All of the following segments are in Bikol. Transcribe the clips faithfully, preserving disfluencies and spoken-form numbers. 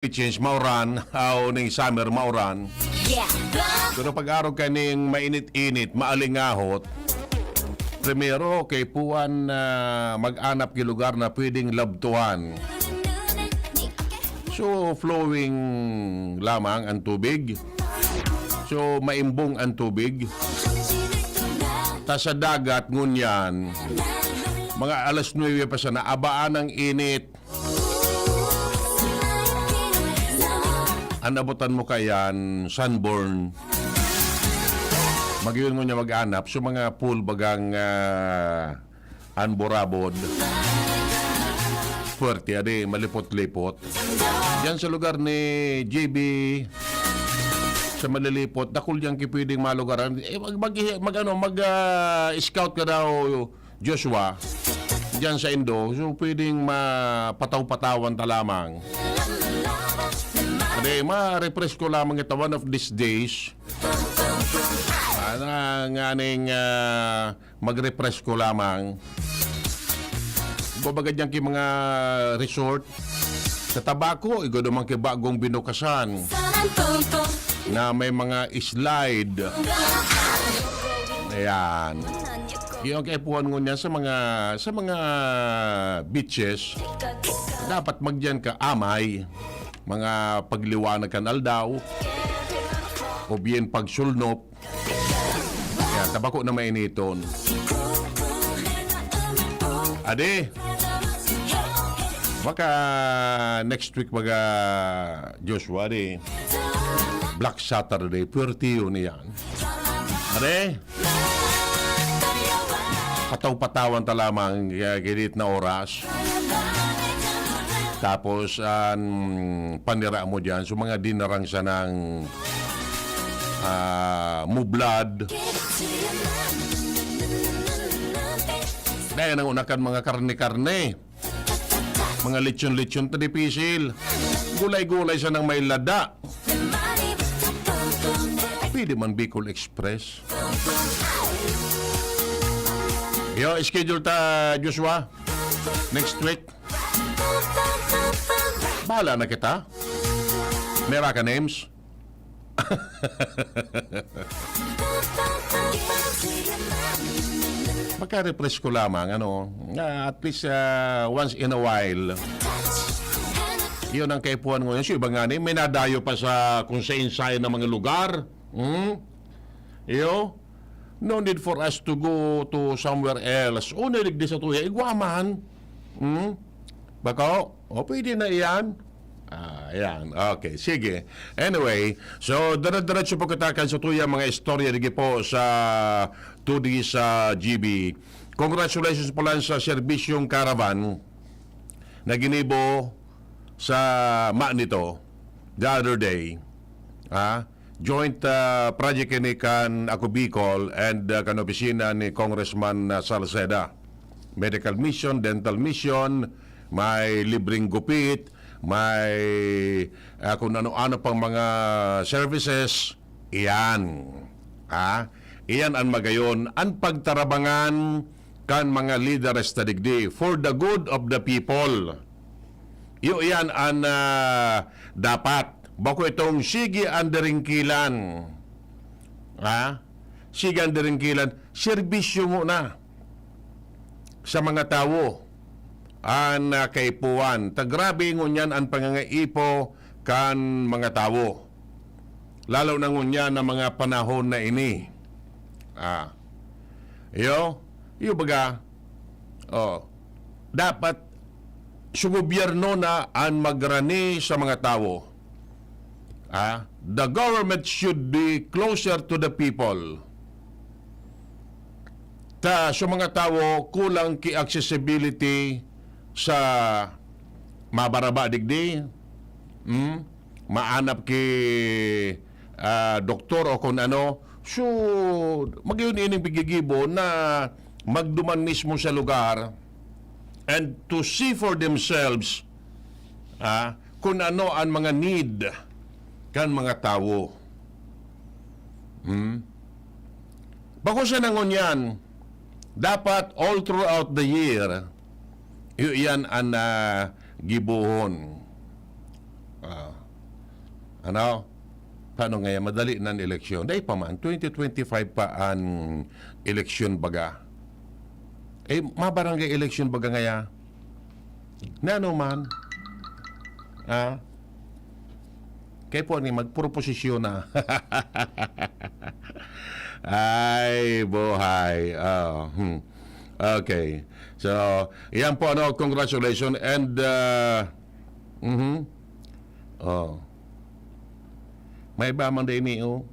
change, mauran, aw ning summer, mauran. Yeah. Pero pag-arog ka ning mainit-init, maalingahot, primero, kaipuhan na mag-anap ki lugar na pwedeng labtuhan. So, flowing lamang ang tubig. So, maimbong ang tubig. Ta sa dagat, ngunyan, mga alas nuebe pa sana, abaan ang init. An abutan mo kayan, sunburn. Mag-iyon mo niya mag-anap. So, mga pool bagang, ah, anborabod. Puwerte, adi, malipot-lipot. Diyan sa lugar ni J B, sa Malilipot, dakul diyan ki pwedeng malugaran. Eh, mag, mag, mag, ano, mag, ah, scout ka daw, Joshua, diyan sa Indo. So, pwedeng mapataw-patawan ta lamang. Adi, ma-refresh ko lamang ito one of these days. Ana, nganing, ah, mag-refresh ko lamang. Babaga diyan ki mga resort. Sa Tabaco, igwa naman ki bagong binukasan na may mga slide. Ayan. Yung kaipuhan ngunyan sa mga, sa mga beaches, dapat magdiyan ka amay. Mga pagliwanag kan aldaw, o bien pagsulnop. Kaya tabako na mainiton. Ade, baka next week baga, Joshua, di. Black Saturday, puwerte yun iyan. Ade, pataw-patawan ta lamang, kaya ginit na oras. Tapos, an panira mo diyan, so mga dinarang sanang, ah, mublad. Dahil nang unakan mga karne-karne. Mga lechon-lechon, ta dipisil. Gulay-gulay sanang may lada. Pwede man Bicol Express. Yo, schedule ta, Joshua. Next week. Bahala na kita. Mera ka names. Magka-refresh ko lamang, ano, na at least, ah, once in a while. Yun ang kaipuhan ko. Yung iba nga ni, may nadayo pa sa kung saan-saan na mga lugar. Hmm? Iyo? No need for us to go to somewhere else. O, niligdi sa tuya, igwa man. Hmm? Bako? O, pwede na iyan. Ah, ayan. Okay, sige. Anyway, so, dire-diretso po kita kan sa tuya mga istorya digi po sa Todi sa G B. Congratulations po lang sa Serbisyong Caravan na ginibo sa Manito the other day. Ha? Joint, ah, project ini kan Ako Bicol and, ah, kan opisina ni Congressman, ah, Salceda. Medical mission, dental mission, may libreng gupit, may, ah, kung ano-ano pang mga services. Iyan. Ha? Iyan an magayon, an pagtarabangan kan mga lideres ta digdi for the good of the people. Iyo iyan an, ah, dapat. Bako itong sige an diringkilan. Ha? Sige an diringkilan. Serbisyo ngona sa mga tawo an, ah, kaipuhan. Ta grabe ngunyan an pangangaipo kan mga tawo. Lalo na ngunyan na mga panahon na ini. Ah. Iyo, iyo baga, oh, dapat sa gobyerno na an magrani sa mga tawo. Ah, the government should be closer to the people. Ta sa mga tawo, kulang ki accessibility sa mabaraba digdi. Hmm? Maanap ki, ah, doktor o kung ano. So, mag-iyon ining pigigibo na magduman mismo sa lugar and to see for themselves, ah, kung ano ang mga need kan mga tawo. Hmm? Bako sa nangon yan, dapat all throughout the year, iyo iyan an, ah, gibohon. Ah, Ano? Paano ngaya? Madali na an eleksyon. Dai pa man, twenty twenty-five pa an eleksyon baga. Eh, mabarangay eleksyon baga ngaya? Nano man? Ah? Kaya po ni magproposisyon na. Ay, buhay. Oh, hmm. Okay. So, yan po, ano, congratulations and, uh, mhm. Oh. May iba man din, oh.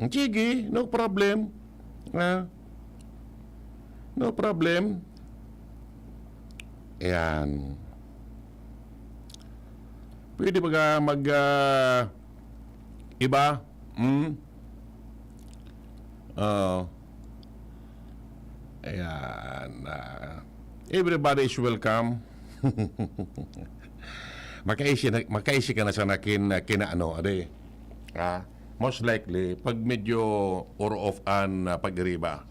Sige, no problem. Ah. No problem. Ayan. Pwede ba ka mag, ah, iba? Hmm? Oo. Ayan. Ah, everybody is welcome. Makaisi na, makaisi ka na sana kin, kinaano, ade. Ah, most likely, pag medyo oro-off an, ah, pag-iriba,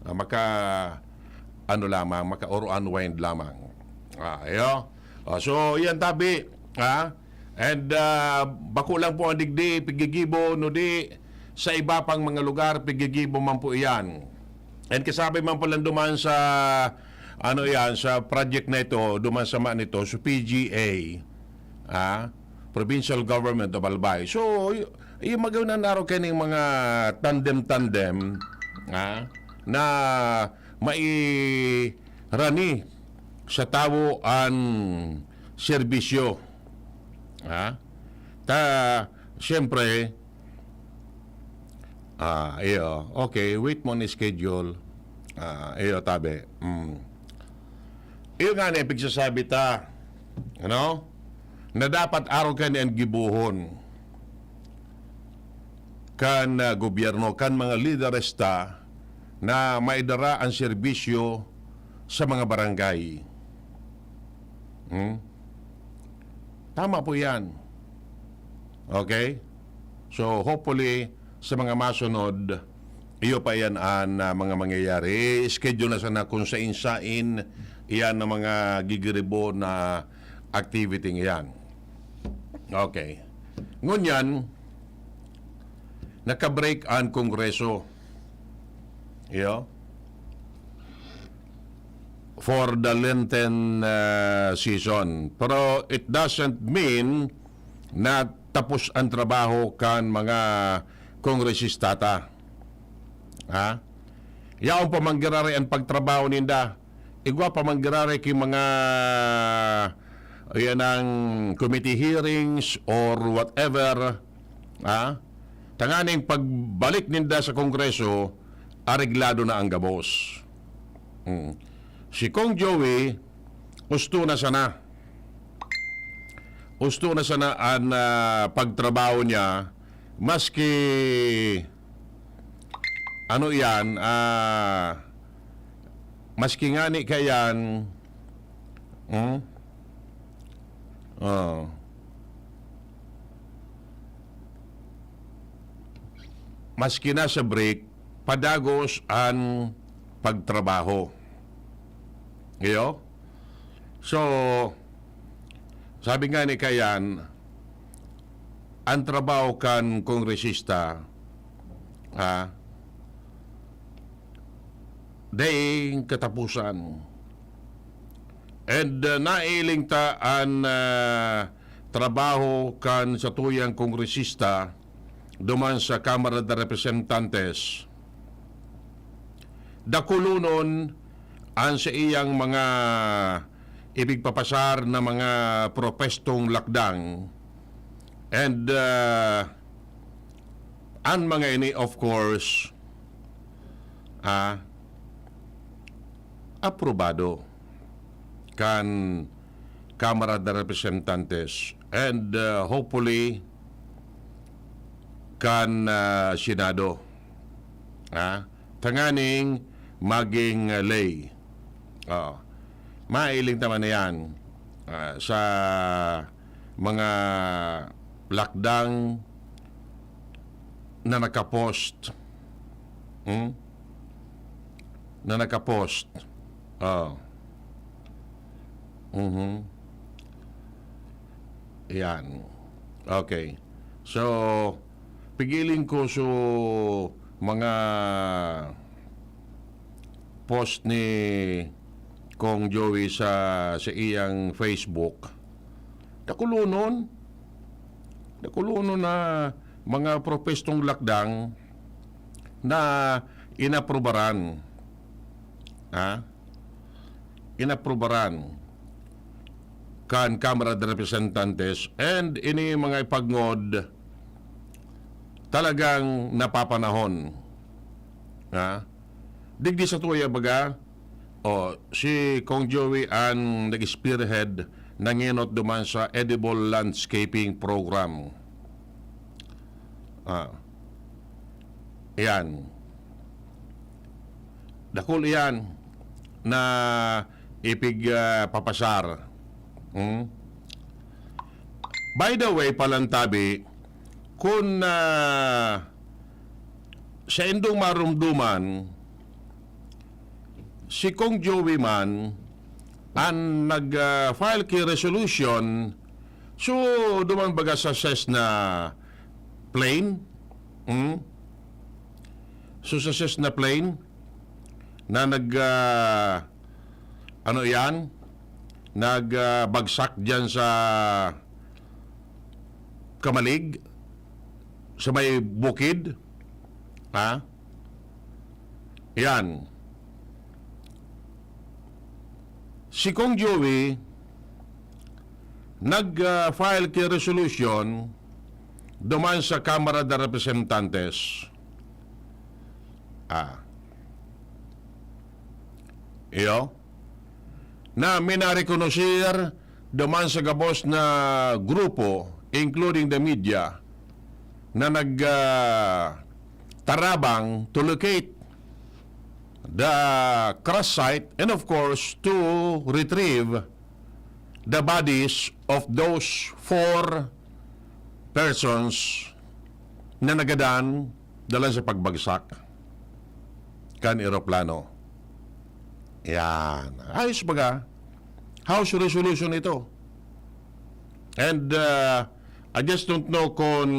ah, maka, ano lamang, maka-oro-unwind lamang. Ah, ayo. Ah, so, yan tabi, ha? And, ah, bako lang po ang digdi, pigigibo, no di, sa iba pang mga lugar, pigigibo man po iyan. And kasabi man pala duman sa, ano yan, sa project na ito, duman sa man ito, sa P G A, ah, Provincial Government of Albay. So, y-, yung magayon na naro kaning mga tandem-tandem, ah, na mairani sa tawo an serbisyo. Ha? Ta, siyempre, ah, iyo, okay, wait mo ni schedule. Ah, iyo, tabi. Mm. Iyo nga na ipigsasabi ta, ano? Na dapat araw ka ni an gibohon kan, ah, gobyerno, kan mga lideres ta na maidara an serbisyo sa mga barangay. Hmm? Tama po yan. Okay? So, hopefully, sa mga masunod, iyo pa yan an, ah, mga mangyayari. I-schedule na sana kung sain-sain iyan ang mga gigiribo na activity iyan. Okay. Ngunyan, naka-break an Kongreso. Iyo. For the Lenten, ah, season. Pero it doesn't mean na tapos an trabaho kan mga kongresista ta. Ha? Yaon pa man giraray an pagtrabaho ninda. Igwa pa man giraray ki mga, yan ang committee hearings or whatever. Ha? Tanganing pagbalik ninda sa Kongreso, areglado na ang gabos. Hmm. Si Kong Joey, gusto na sana. Gusto na sana an, ah, pagtrabaho niya, maski, ano yan, ah, maski ngani kayan, hmm? Oh. Maski na sa break, padagos an pagtrabaho. Iyo? So, sabi nga ni Kayan, ang trabaho kan kongresista, ha, daing katapusan. And, uh, nailing ta an, uh, trabaho kan satuyang kongresista duman sa Kamara de Representantes. Dakulonon an sa iyang mga ipigpapasar na mga propestong lakdang. And, uh, an mga ini, of course, ah, aprobado kan Kamara de Representantes and, uh, hopefully kan, uh, Senado. Ah, tanganing maging, uh, ley. Oo. Mailing ta man na yan, ah, sa mga lakdang na nakapost. Hmm? Na nakapost. Oh. Mhm. Yan. Okay. So, pigiling ko so mga post ni Kong Joey sa, sa iyang Facebook. Dakulonon. Dakulonon na mga propestong lakdang na inaprubaran. Ha? Inaprubaran kan Kamara de Representantes, and ini mga ipagngod talagang napapanahon. Ha? Digdi sa tuya, baga, o, si Kong Joey ang nag-spearhead, nangenot duman sa edible landscaping program. Ah. Yan. Dakul iyan na ipig, ah, papasar. Hmm? By the way, Palantabi, kun, ah, saindong marumduman, si Kong Joey man an nag, ah, file ki resolution, so, duman baga sa Cessna plane, hmm? So, sa Cessna plane na nag, ah, ano iyan? Nag, ah, bagsak diyan sa Camalig, sa may bukid. Ha? Yan. Si Kong Joey nag, ah, file ki resolution duman sa Kamara de Representantes. Ah. Iyo. Na minarekonoser duman sa gabos na grupo, including the media, na nag, ah, tarabang to locate the crash site and, of course, to retrieve the bodies of those four persons na nagadan dalan sa pagbagsak kan eroplano. Yan. Ayos baga. House resolution ito. And, uh, I just don't know kung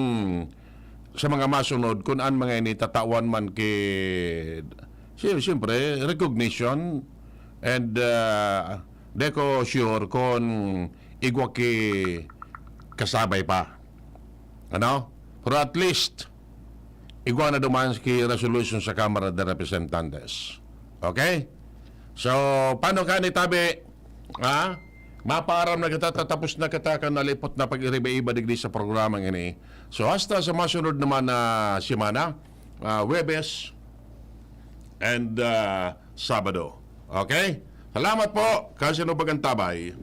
sa mga masunod, kung an mga ini tatawan man ki, si-, siyempre, recognition and, uh, di ko sure kung igwa ki kasabay pa. Ano? Pero at least, igwa na duman ki resolution sa Kamara de Representantes. Okay? So, paano ka ni Tabi? Ha? Mapaaram na kita, tatapos na kita kan nalipot na pag-iriba-iba digdi sa programang ini. So, hasta sa masunod naman na semana, ah, Huwebes and, ah, Sabado. Okay? Salamat po, Cousin Ubagan Tabay.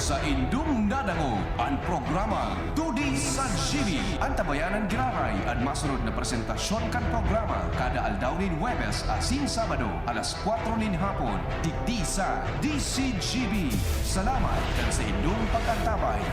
Sa indong nadangog an programa Tudi sa G B. Antabayanan giraray an masunod na presentasyon kan programa kada aldaw nin Huwebes asin Sabado, alas kwatro nin hapon, digdi sa D C G B. Salamat kan sa indong pag-antabay.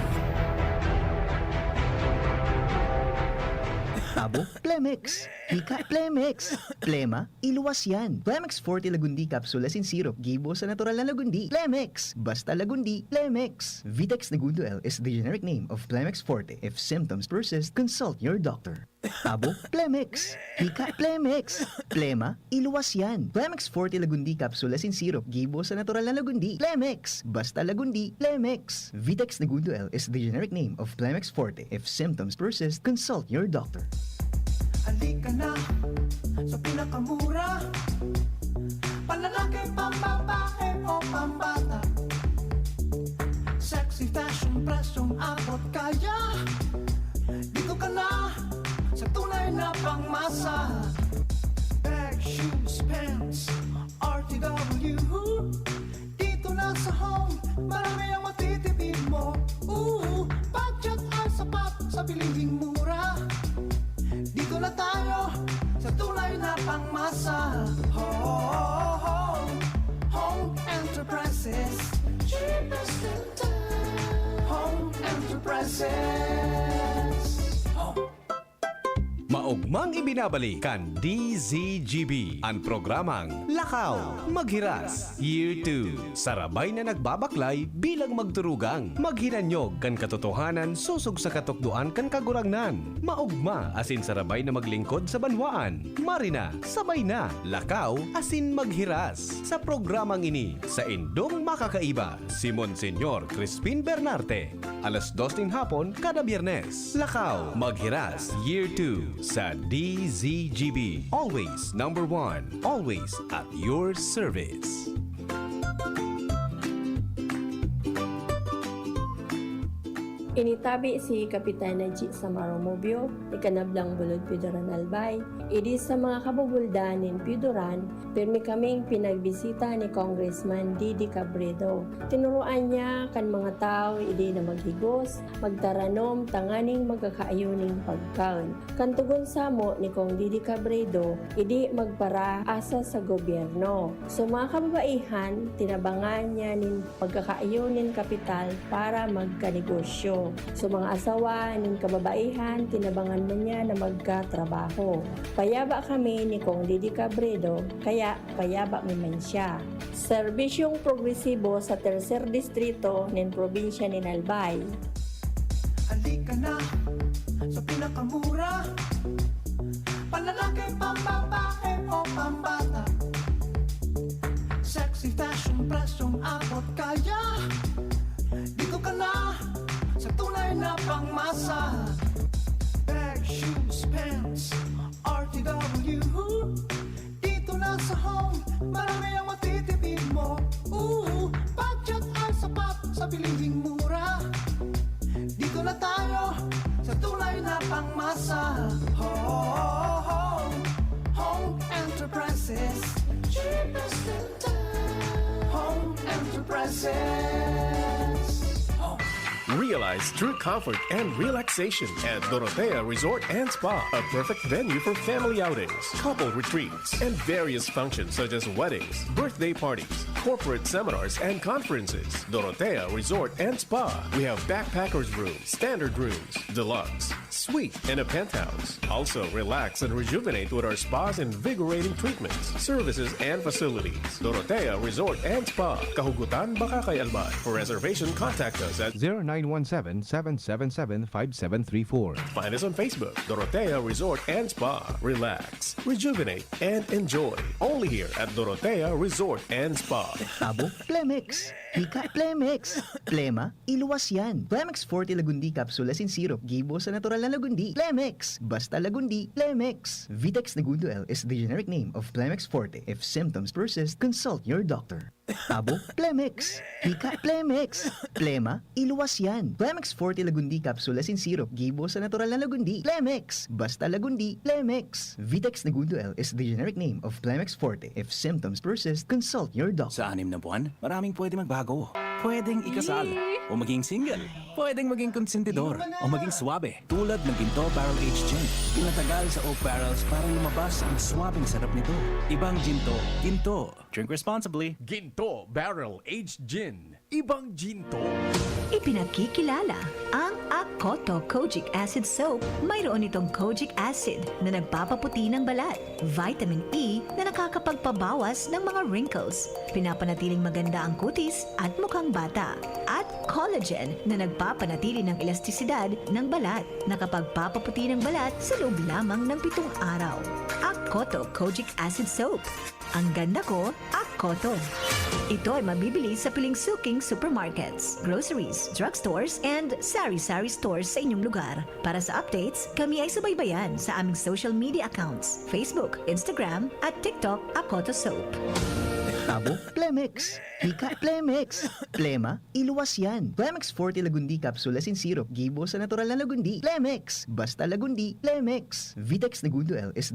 Abo, Plemex. Hika, Plemex. Plema, iluwas yan. Plemex Forte Lagundi Capsule asin Syrup, gibo sa natural na lagundi. Plemex! Basta lagundi, Plemex! Vitex Negundo L is the generic name of Plemex Forte. If symptoms persist, consult your doctor. Abo, Plemex! Hika, Plemex! Plema, iluwas yan. Plemex Forte Lagundi Capsule asin Syrup, gibo sa natural na lagundi. Plemex! Basta lagundi, Plemex! Vitex Negundo L is the generic name of Plemex Forte. If symptoms persist, consult your doctor. Halika na sa pinakamura. Panlalaki, pambabae o pambata. Sexy fashion, presyong abot kaya. Dito ka na sa tunay na pangmasa. Bag, shoes, pants, R T W. Dito na sa Home, marami ang matitipid mo. Oo, budget ay sapat sa bilihing mura. Dito na tayo sa tunay na pangmasa. Home, Home Enterprises, cheapest in town. Home Enterprises. Home. Maogmang ibinabalik kan D Z G B an programang Lakaw, Maghiras, Year two. Sarabay na nagbabaklay bilang magturugang maghinanyog kan katotohanan sosog sa katukdoan kan Kagurangnan. Maogma asin sarabay na maglingkod sa banwaan. Mari na, sabay na, lakaw asin maghiras sa programang ini sa indong makakaiba, si Monsignor Crispin Bernarte. Alas dos nin hapon kada Biyernes. Lakaw, Maghiras, Year two sa D Z G B. Always number one. Always at your service. Initabi si Kapitan Najee Samaro Mobio, ni Kanablang Bulod Piodoran Albay. Idi sa mga kabubuldan nin Piodoran, pirmi kaming pinagbisita ni Congressman Didi Cabredo. Tinuruan niya kan mga tawo idi na maghigos, magtaranom tanganing magkakaayo nin pagkaon. Kan tugon samo ni Cong Didi Cabredo, idi magparaasa sa gobyerno. So, mga kababaihan, tinabangan niya nin pagkakaayo nin kapital para magkanegosyo. So, mga asawa nin kababaihan, tinabangan man niya na magkatrabaho. Payaba kami ni Cong Didi Cabredo, kaya payaba mi man siya. Serbisyong progresibo sa Tercer Distrito nin probinsya nin Albay. Halika na sa pinakamura. Panlalaki, pambabae o pambata. Sexy fashion, presyong abot kaya. Dito ka na sa tunay na pangmasa. Bag, shoes, pants, R T W. Dito na sa Home, marami ang matitipid mo. Ooh, budget ay sapat sa bilhing mura. Dito na tayo sa tunay na pangmasa. Home, Home Enterprises. Cheapest in town. Home Enterprises. Home. Realize true comfort and relaxation at Dorotea Resort and Spa, a perfect venue for family outings, couple retreats, and various functions such as weddings, birthday parties, corporate seminars, and conferences. Dorotea Resort and Spa. We have backpackers rooms, standard rooms, deluxe, suite, and a penthouse. Also, relax and rejuvenate with our spa's invigorating treatments, services, and facilities. Dorotea Resort and Spa, Kahugutan, Bacacay, Albay. For reservation, contact us at zero nine one seven, seven seven seven, five seven three four. Find us on Facebook, Dorotea Resort and Spa. Relax, rejuvenate, and enjoy. Only here at Dorotea Resort and Spa. Abo, Plemex. Hika, Plemex. Plema, iluwas yan. Plemex Forte Lagundi Capsule asin Syrup, gibo sa natural na lagundi. Plemex! Basta lagundi, Plemex! Vitex Negundo L is the generic name of Plemex Forte. If symptoms persist, consult your doctor. Abo, Plemex! Hika, Plemex! Plema, iluwas yan. Plemex Forte Lagundi Capsule asin Syrup, gibo sa natural na lagundi. Plemex! Basta lagundi, Plemex! Vitex Negundo L is the generic name of Plemex Forte. If symptoms persist, consult your doctor. Sa anim na buwan, maraming pwede magbago. Pwedeng ikasal, o maging single. Pwedeng maging konsentidor, o maging swabe. Tulad ng Ginto Barrel Aged Gin. Pinatagal sa oak barrels para lumabas ang swabeng sarap nito. Ibang Ginto, Ginto. Drink responsibly. Ginto Barrel Aged Gin. Ibang Ginto. Ipinagkikilala ang Akoto Kojic Acid Soap. Mayroon itong kojic acid na nagpapaputi ng balat, vitamin E na nakakapagpabawas ng mga wrinkles, pinapanatiling maganda ang kutis at mukhang bata, at collagen na nagpapanatili ng elastisidad ng balat, nakapagpapaputi ng balat sa loob lamang ng pitong araw. Akoto Kojic Acid Soap. Ang ganda ko, Akoto. Ito ay mabibili sa piling suking supermarkets, groceries, drugstores, and sari-sari stores sa inyong lugar. Para sa updates, kami ay subaybayan sa aming social media accounts, Facebook, Instagram, at TikTok, Akoto Soap. Abo, Plemex! Hika, Plemex! Plema, iluwas yan. Plemex Forte Lagundi Capsule asin Syrup, gibo sa natural na lagundi. Plemex! Basta lagundi, Plemex! Vitex Negundo L is